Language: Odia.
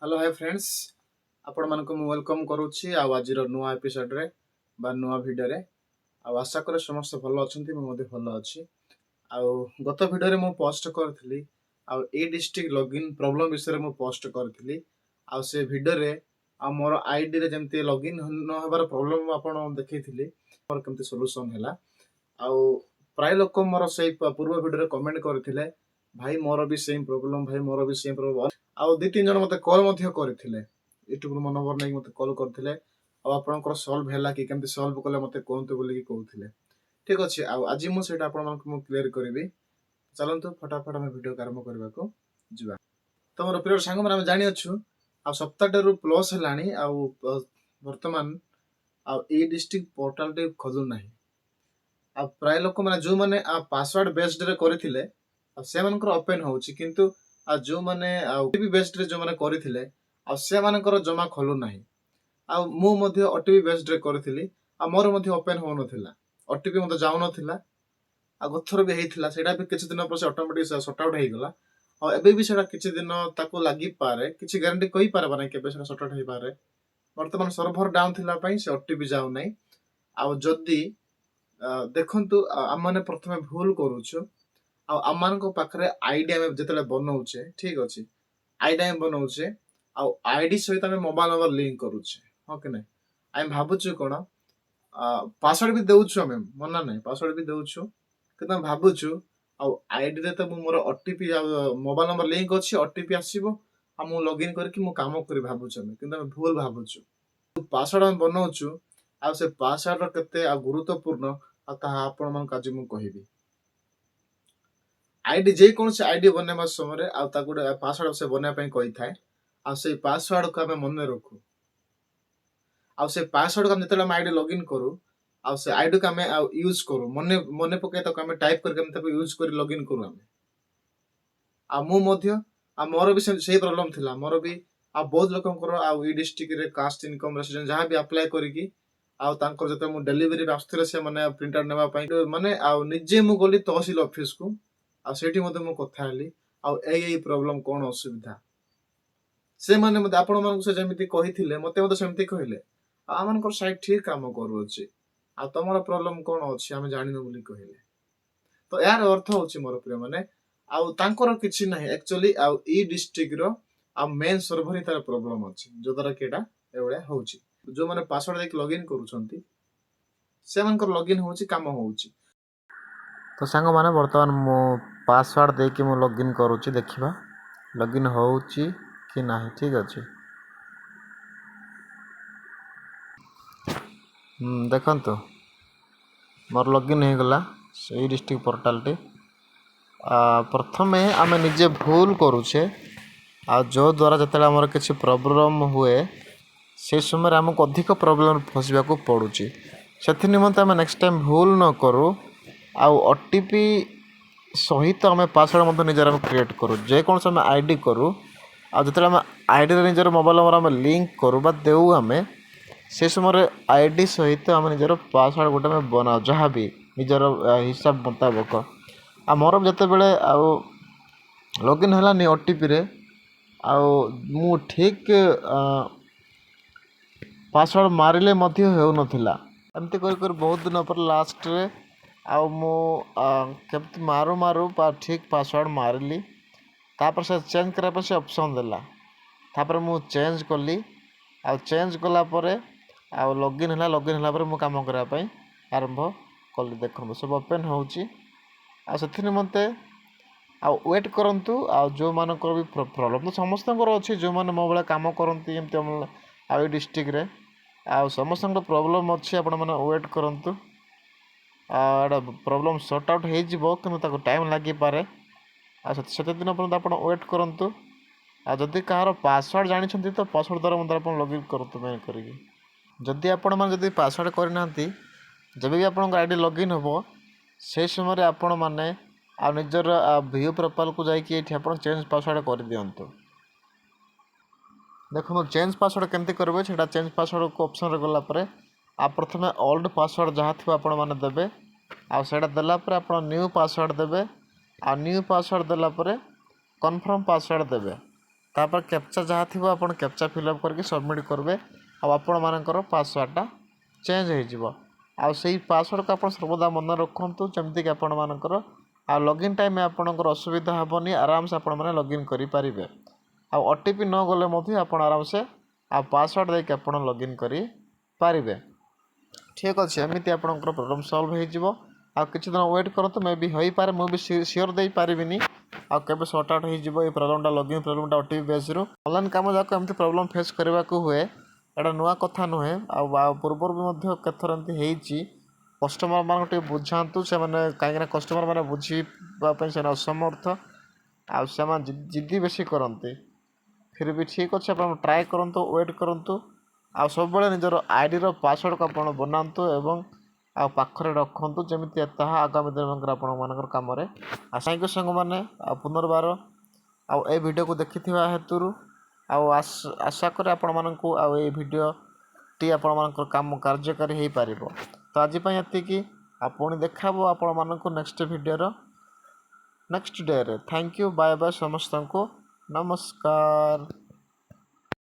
ହ୍ୟାଲୋ, ହାଇ ଫ୍ରେଣ୍ଡସ୍, ଆପଣମାନଙ୍କୁ ମୁଁ welcome କରୁଛି ଆଉ ଆଜିର ନୂଆ ଏପିସୋଡ଼ରେ ବା ନୂଆ ଭିଡ଼ିଓରେ। ଆଉ ଆଶା କରେ ସମସ୍ତେ ଭଲ ଅଛନ୍ତି। ମୁଁ ମଧ୍ୟ ଭଲ ଅଛି। ଆଉ ଗତ ଭିଡ଼ିଓରେ ମୁଁ ପୋଷ୍ଟ କରିଥିଲି ଆଉ ଏ ଡିଷ୍ଟ୍ରିକ୍ଟ ଲଗ୍ଇନ୍ ପ୍ରୋବ୍ଲେମ୍ ବିଷୟରେ ମୁଁ ପୋଷ୍ଟ କରିଥିଲି। ଆଉ ସେ ଭିଡ଼ିଓରେ ଆଉ ମୋର ଆଇଡ଼ିରେ ଯେମିତି ଲଗ୍ଇନ୍ ନ ହେବାର ପ୍ରୋବ୍ଲେମ୍ ଆପଣ ଦେଖେଇଥିଲି, ମୋର କେମିତି ସଲ୍ୟୁସନ୍ ହେଲା। ଆଉ ପ୍ରାୟ ଲୋକ ମୋର ସେଇ ପୂର୍ବ ଭିଡ଼ିଓରେ କମେଣ୍ଟ କରିଥିଲେ, "ଭାଇ, ମୋର ବି ସେମ୍ ପ୍ରୋବ୍ଲେମ୍। ଭାଇ, ମୋର ବି ସେମ୍ ପ୍ରୋବ୍ଲେମ୍।" ଆଉ ଦି ତିନି ଜଣ ମୋତେ କଲ୍ ମଧ୍ୟ କରିଥିଲେ। ୟୁଟ୍ୟୁବରୁ ମୋ ନମ୍ବର ନେଇକି ମୋତେ କଲ୍ କରିଥିଲେ ଆଉ "ଆପଣଙ୍କର ସଲ୍ଭ ହେଲା କି? କେମିତି ସଲ୍ଭ କଲେ, ମୋତେ କୁହନ୍ତୁ" ବୋଲିକି କହୁଥିଲେ। ଠିକ୍ ଅଛି, ଆଉ ଆଜି ମୁଁ ସେଇଟା ଆପଣମାନଙ୍କୁ ମୁଁ କ୍ଲିୟର କରିବି। ଚାଲନ୍ତୁ, ଫଟାଫଟ ଆମେ ଭିଡ଼ିଓ ଆରମ୍ଭ କରିବାକୁ ଯିବା। ତ ମୋର ପ୍ରିୟ ସାଙ୍ଗମାନେ, ଆମେ ଜାଣିଅଛୁ ଆଉ ସପ୍ତାହଟାରୁ ପ୍ଲସ୍ ହେଲାଣି ଆଉ ବର୍ତ୍ତମାନ ଆଉ ଏଇ ଡିଷ୍ଟ୍ରିକ୍ଟ ପୋର୍ଟାଲଟି ଖୋଲୁ ନାହିଁ। ଆଉ ପ୍ରାୟ ଲୋକମାନେ ଯେଉଁମାନେ ପାସୱାର୍ଡ ବେସ୍ଡରେ କରିଥିଲେ, ଆଉ ସେମାନଙ୍କର ଓପେନ୍ ହେଉଛି। କିନ୍ତୁ ଆଉ ଯେଉଁମାନେ ଆଉ ଓଟିପି ବେସ୍ଡରେ ଯେଉଁମାନେ କରିଥିଲେ, ଆଉ ସେମାନଙ୍କର ଜମା ଖୋଲୁ ନାହିଁ। ଆଉ ମୁଁ ମଧ୍ୟ ଓଟିପି ବେସ୍ଡରେ କରିଥିଲି ଆଉ ମୋର ମଧ୍ୟ ଓପେନ୍ ହେଉନଥିଲା, ଓଟିପି ମଧ୍ୟ ଯାଉନଥିଲା। ଆଉ ଗତଥର ବି ହେଇଥିଲା, ସେଇଟା ବି କିଛି ଦିନ ପରେ ସେ ଅଟୋମେଟିକ୍ ସର୍ଟ ଆଉଟ୍ ହେଇଗଲା। ଆଉ ଏବେ ବି ସେଇଟା କିଛି ଦିନ ତାକୁ ଲାଗିପାରେ, କିଛି ଗ୍ୟାରେଣ୍ଟି କହିପାରିବା ନାହିଁ କେବେ ସେଇଟା ସର୍ଟ ଆଉଟ୍ ହେଇପାରେ। ବର୍ତ୍ତମାନ ସର୍ଭର ଡାଉନ୍ ଥିଲା ପାଇଁ ସେ ଓଟିପି ଯାଉନାହିଁ। ଆଉ ଯଦି ଦେଖନ୍ତୁ, ଆମମାନେ ପ୍ରଥମେ ଭୁଲ କରୁଛୁ। ଆଉ ଆମମାନଙ୍କ ପାଖରେ ଆଇଡି ଆମେ ଯେତେବେଳେ ବନଉଛେ, ଠିକ ଅଛି, ଆଇଡି ଆମେ ବନଉଛେ ଆଉ ଆଇଡି ସହିତ ଆମେ ମୋବାଇଲ ନମ୍ବର ଲିଙ୍କ କରୁଛେ, ହଁ କି ନାହିଁ? ଆମେ ଭାବୁଛୁ କ'ଣ, ପାସୱାର୍ଡ ବି ଦେଉଛୁ ଆମେ, ମନା ନାହିଁ, ପାସୱାର୍ଡ ବି ଦେଉଛୁ। କିନ୍ତୁ ଆମେ ଭାବୁଛୁ ଆଉ ଆଇଡିରେ ତ ମୁଁ ମୋର ଓଟିପି ଆଉ ମୋବାଇଲ ନମ୍ବର ଲିଙ୍କ ଅଛି, ଓଟିପି ଆସିବ ଆଉ ମୁଁ ଲଗ୍ଇନ୍ କରିକି ମୁଁ କାମ କରି ଭାବୁଛୁ ଆମେ। କିନ୍ତୁ ଆମେ ଭୁଲ ଭାବୁଛୁ। ପାସୱାର୍ଡ ଆମେ ବନଉଛୁ ଆଉ ସେ ପାସୱାର୍ଡର କେତେ ଆଉ ଗୁରୁତ୍ୱପୂର୍ଣ୍ଣ, ଆଉ ତାହା ଆପଣମାନଙ୍କୁ ଆଜି ମୁଁ କହିବି। ଆଇଡି, ଯେକୌଣସି ଆଇଡି ବନେଇବା ସମୟରେ ଆଉ ତାକୁ ଗୋଟେ ପାସୱାର୍ଡ ସେ ବନେଇବା ପାଇଁ କହିଥାଏ। ଆଉ ସେଇ ପାସୱାର୍ଡକୁ ଆମେ ମନେ ରଖୁ। ଆଉ ସେ ପାସୱାର୍ଡକୁ ଆମେ ଯେତେବେଳେ ଆମେ ଆଇଡି ଲଗ୍ଇନ୍ କରୁ, ଆଉ ସେ ଆଇଡିକୁ ଆମେ ଆଉ ୟୁଜ୍ କରୁ, ମନେ ମନେ ପକେଇ ତାକୁ ଆମେ ଟାଇପ୍ କରିକି ଆମେ ତାକୁ ୟୁଜ୍ କରି ଲଗ୍ଇନ୍ କରୁ ଆମେ। ଆଉ ମୁଁ ମଧ୍ୟ ଆଉ ମୋର ବି ସେଇ ପ୍ରୋବ୍ଲେମ୍ ଥିଲା ମୋର ବି। ଆଉ ବହୁତ ଲୋକଙ୍କର ଆଉ ଏଇ ଡିଷ୍ଟ୍ରିକ୍ଟରେ କାଷ୍ଟ, ଇନକମ୍, ରେସିଡେଣ୍ଟ ଯାହା ବି ଆପ୍ଲାଏ କରିକି ଆଉ ତାଙ୍କର ଯେତେବେଳେ ମୁଁ ଡେଲିଭରି ଆସୁଥିଲେ, ସେମାନେ ପ୍ରିଣ୍ଟ ଆଉଟ୍ ନେବା ପାଇଁ ମାନେ ଆଉ ନିଜେ ମୁଁ ଗଲି ତହସିଲ ଅଫିସକୁ। ଆଉ ସେଇଠି ମଧ୍ୟ ମୁଁ କଥା ହେଲି ଆଉ ଏଇ ଏଇ ପ୍ରୋବ୍ଲେମ୍, କ'ଣ ଅସୁବିଧା। ସେମାନେ ମୋତେ ଆପଣମାନଙ୍କୁ ସେ ଯେମିତି କହିଥିଲେ, ମୋତେ ମଧ୍ୟ ସେମିତି କହିଲେ। ଆଉ "ଆମମାନଙ୍କର ସାଇଟ୍ ଠିକ୍ କାମ କରୁଅଛି, ଆଉ ତମର ପ୍ରୋବ୍ଲେମ୍ କ'ଣ ଅଛି ଆମେ ଜାଣିନୁ" ବୋଲି କହିଲେ। ତ ଏହାର ଅର୍ଥ ହେଉଛି ମୋର ପ୍ରିୟମାନେ, ଆଉ ତାଙ୍କର କିଛି ନାହିଁ ଆକ୍ଚୁଆଲି, ଆଉ ଏଇ ଡିଷ୍ଟ୍ରିକ୍ଟର ଆଉ ମେନ୍ ସର୍ଭର ହିଁ ତାର ପ୍ରୋବ୍ଲେମ୍ ଅଛି, ଯଦ୍ୱାରା କି ଏଇଟା ଏଭଳିଆ ହେଉଛି। ଯେଉଁମାନେ ପାସୱାର୍ଡ ଦେଇକି ଲଗ୍ଇନ୍ କରୁଛନ୍ତି, ସେମାନଙ୍କର ଲଗ୍ଇନ୍ ହେଉଛି, କାମ ହେଉଛି। ତ ସାଙ୍ଗମାନେ, ବର୍ତ୍ତମାନ ମୁଁ ପାସୱାର୍ଡ଼ ଦେଇକି ମୁଁ ଲଗ୍ଇନ୍ କରୁଛି। ଦେଖିବା ଲଗ୍ଇନ୍ ହେଉଛି କି ନାହିଁ। ଠିକ୍ ଅଛି। ଦେଖନ୍ତୁ, ମୋର ଲଗ୍ଇନ୍ ହେଇଗଲା ସେଇ ଡିଷ୍ଟ୍ରିକ୍ଟ ପୋର୍ଟାଲଟି। ପ୍ରଥମେ ଆମେ ନିଜେ ଭୁଲ କରୁଛେ ଆଉ ଯେଉଁଦ୍ୱାରା ଯେତେବେଳେ ଆମର କିଛି ପ୍ରୋବ୍ଲେମ୍ ହୁଏ, ସେଇ ସମୟରେ ଆମକୁ ଅଧିକ ପ୍ରୋବ୍ଲେମ୍ ଫସିବାକୁ ପଡ଼ୁଛି। ସେଥି ନିମନ୍ତେ ଆମେ ନେକ୍ସଟ ଟାଇମ୍ ଭୁଲ ନ କରୁ ଆଉ ଓଟିପି ସହିତ ଆମେ ପାସୱାର୍ଡ଼ ମଧ୍ୟ ନିଜର ଆମେ କ୍ରିଏଟ୍ କରୁ, ଯେକୌଣସି ଆମେ I D କରୁ। ଆଉ ଯେତେବେଳେ ଆମେ ଆଇଡ଼ିରେ ନିଜର ମୋବାଇଲ୍ ନମ୍ବର ଆମେ ଲିଙ୍କ କରୁ ବା ଦେଉ, ଆମେ ସେ ସମୟରେ I D ସହିତ ଆମେ ନିଜର ପାସୱାର୍ଡ଼ ଗୋଟେ ଆମେ ବନାଉ, ଯାହା ବି ନିଜର ହିସାବ ମୁତାବକ। ଆଉ ମୋର ଯେତେବେଳେ ଆଉ ଲଗ୍ଇନ୍ ହେଲାନି ଓଟିପିରେ, ଆଉ ମୁଁ ଠିକ୍ ପାସୱାର୍ଡ଼ ମାରିଲେ ମଧ୍ୟ ହେଉନଥିଲା। ଏମିତି କରି କରି ବହୁତ ଦିନ ପରେ ଲାଷ୍ଟରେ ଆଉ ମୁଁ କେମିତି ମାରୁ ମାରୁ ଠିକ୍ ପାସୱାର୍ଡ଼ ମାରିଲି। ତାପରେ ସେ ଚେଞ୍ଜ କରିବା ପାଇଁ ସେ ଅପସନ୍ ଦେଲା। ତାପରେ ମୁଁ ଚେଞ୍ଜ କଲି। ଆଉ ଚେଞ୍ଜ କଲା ପରେ ଆଉ ଲଗ୍ଇନ୍ ହେଲା। ଲଗ୍ଇନ୍ ହେଲା ପରେ ମୁଁ କାମ କରିବା ପାଇଁ ଆରମ୍ଭ କଲି। ଦେଖନ୍ତୁ, ସବୁ ଓପେନ୍ ହେଉଛି। ଆଉ ସେଥି ନିମନ୍ତେ ଆଉ ୱେଟ୍ କରନ୍ତୁ। ଆଉ ଯେଉଁମାନଙ୍କର ବି ପ୍ରୋବ୍ଲେମ୍ ତ ସମସ୍ତଙ୍କର ଅଛି, ଯେଉଁମାନେ ମୋ ଭଳିଆ କାମ କରନ୍ତି ଏମିତି ଆଉ ଏଇ ଡିଷ୍ଟ୍ରିକ୍ଟରେ ଆଉ ସମସ୍ତଙ୍କର ପ୍ରୋବ୍ଲେମ୍ ଅଛି। ଆପଣମାନେ ୱେଟ୍ କରନ୍ତୁ ଆଉ ଏଇଟା ପ୍ରୋବ୍ଲେମ୍ ସର୍ଟ ଆଉଟ୍ ହେଇଯିବ, କିନ୍ତୁ ତାକୁ ଟାଇମ୍ ଲାଗିପାରେ। ଆଉ ସେତେ ଦିନ ପର୍ଯ୍ୟନ୍ତ ଆପଣ ୱେଟ୍ କରନ୍ତୁ। ଆଉ ଯଦି କାହାର ପାସୱାର୍ଡ଼ ଜାଣିଛନ୍ତି, ତ ପାସୱାର୍ଡ଼ ଦ୍ୱାରା ମଧ୍ୟ ଆପଣ ଲଗ୍ଇନ୍ କରନ୍ତୁ ମେନ୍ କରିକି। ଯଦି ଆପଣମାନେ ଯଦି ପାସୱାର୍ଡ଼ କରିନାହାନ୍ତି, ଯେବେ ବି ଆପଣଙ୍କ I D login ହେବ, ସେଇ ସମୟରେ ଆପଣମାନେ ଆଉ ନିଜର ଭିଉ ପ୍ରୋଫାଇଲ୍କୁ ଯାଇକି ଏଇଠି ଆପଣ ଚେଞ୍ଜ ପାସୱାର୍ଡ଼ କରିଦିଅନ୍ତୁ। ଦେଖନ୍ତୁ, ଚେଞ୍ଜ ପାସୱାର୍ଡ଼ କେମିତି କରିବେ ସେଇଟା। ଚେଞ୍ଜ ପାସୱାର୍ଡ଼କୁ ଅପସନ୍ରେ ଗଲା ପରେ ଆଉ ପ୍ରଥମେ ଓଲ୍ଡ ପାସୱାର୍ଡ଼ ଯାହା ଥିବ ଆପଣମାନେ ଦେବେ। ଆଉ ସେଇଟା ଦେଲା ପରେ ଆପଣ ନ୍ୟୁ ପାସୱାର୍ଡ଼ ଦେବେ। ଆଉ ନ୍ୟୁ ପାସୱାର୍ଡ଼ ଦେଲା ପରେ କନଫର୍ମ ପାସୱାର୍ଡ଼ ଦେବେ। ତାପରେ କ୍ୟାପଚା ଯାହା ଥିବ, ଆପଣ କ୍ୟାପଚା ଫିଲ୍ଅପ୍ କରିକି ସବମିଟ୍ କରିବେ ଆଉ ଆପଣମାନଙ୍କର ପାସୱାର୍ଡ଼ଟା ଚେଞ୍ଜ ହେଇଯିବ। ଆଉ ସେଇ ପାସୱାର୍ଡ଼କୁ ଆପଣ ସର୍ବଦା ମନେ ରଖନ୍ତୁ, ଯେମିତିକି ଆପଣମାନଙ୍କର ଆଉ ଲଗ୍ଇନ୍ ଟାଇମ୍ ଆପଣଙ୍କର ଅସୁବିଧା ହେବନି, ଆରାମସେ ଆପଣମାନେ ଲଗ୍ଇନ୍ କରିପାରିବେ। ଆଉ ଓଟିପି ନ ଗଲେ ମଧ୍ୟ ଆପଣ ଆରାମସେ ଆଉ ପାସୱାର୍ଡ଼ ଦେଇକି ଆପଣ ଲଗ୍ଇନ୍ କରିପାରିବେ। ଠିକ୍ ଅଛି, ଏମିତି ଆପଣଙ୍କର ପ୍ରୋବ୍ଲେମ୍ ସଲ୍ଭ ହେଇଯିବ। ଆଉ କିଛି ଦିନ ୱେଟ୍ କରନ୍ତୁ, ମେ ବି ହୋଇପାରେ। ମୁଁ ବି ସିଓର ଦେଇପାରିବିନି ଆଉ କେବେ ସର୍ଟ ଆଉଟ୍ ହେଇଯିବ ଏଇ ପ୍ରୋବ୍ଲେମ୍ଟା, ଲଗ୍ଇନ୍ ପ୍ରୋବ୍ଲେମ୍ଟା ଓଟିପି ବେସ୍ରୁ। ଅନଲାଇନ୍ କାମ ଯାକ ଏମିତି ପ୍ରୋବ୍ଲେମ୍ ଫେସ୍ କରିବାକୁ ହୁଏ, ଏଇଟା ନୂଆ କଥା ନୁହେଁ। ଆଉ ପୂର୍ବରୁ ବି ମଧ୍ୟ କେତେଥର ଏମିତି ହେଇଛି। କଷ୍ଟମର୍ମାନଙ୍କୁ ଟିକେ ବୁଝାନ୍ତୁ ସେମାନେ, କାହିଁକିନା କଷ୍ଟମର୍ ମାନେ ବୁଝିବା ପାଇଁ ସେମାନେ ଅସମର୍ଥ ଆଉ ସେମାନେ ଜିଦ୍ଦି ବେଶୀ କରନ୍ତି। ଫିର୍ ବି ଠିକ୍ ଅଛି, ଆପଣ ଟ୍ରାଏ କରନ୍ତୁ, ୱେଟ୍ କରନ୍ତୁ ଆଉ ସବୁବେଳେ ନିଜର ଆଇଡ଼ିର ପାସୱାର୍ଡ଼କୁ ଆପଣ ବନାନ୍ତୁ ଏବଂ ଆଉ ପାଖରେ ରଖନ୍ତୁ, ଯେମିତି ତାହା ଆଗାମୀ ଦିନମାନଙ୍କରେ ଆପଣମାନଙ୍କର କାମରେ। ଆଉ thank you ସାଙ୍ଗମାନେ, ଆଉ ପୁନର୍ବାର ଆଉ ଏ ଭିଡ଼ିଓକୁ ଦେଖିଥିବା ହେତୁରୁ। ଆଉ ଆଶା କରେ ଆପଣମାନଙ୍କୁ ଆଉ ଏଇ ଭିଡ଼ିଓଟି ଆପଣମାନଙ୍କର କାମ କାର୍ଯ୍ୟକାରୀ ହେଇପାରିବ। ତ ଆଜି ପାଇଁ ଏତିକି, ଆଉ ପୁଣି ଦେଖାହେବ ଆପଣମାନଙ୍କୁ ନେକ୍ସଟ ଭିଡ଼ିଓର ନେକ୍ସଟ ଡେରେ। Thank you, bye bye, ସମସ୍ତଙ୍କୁ ନମସ୍କାର।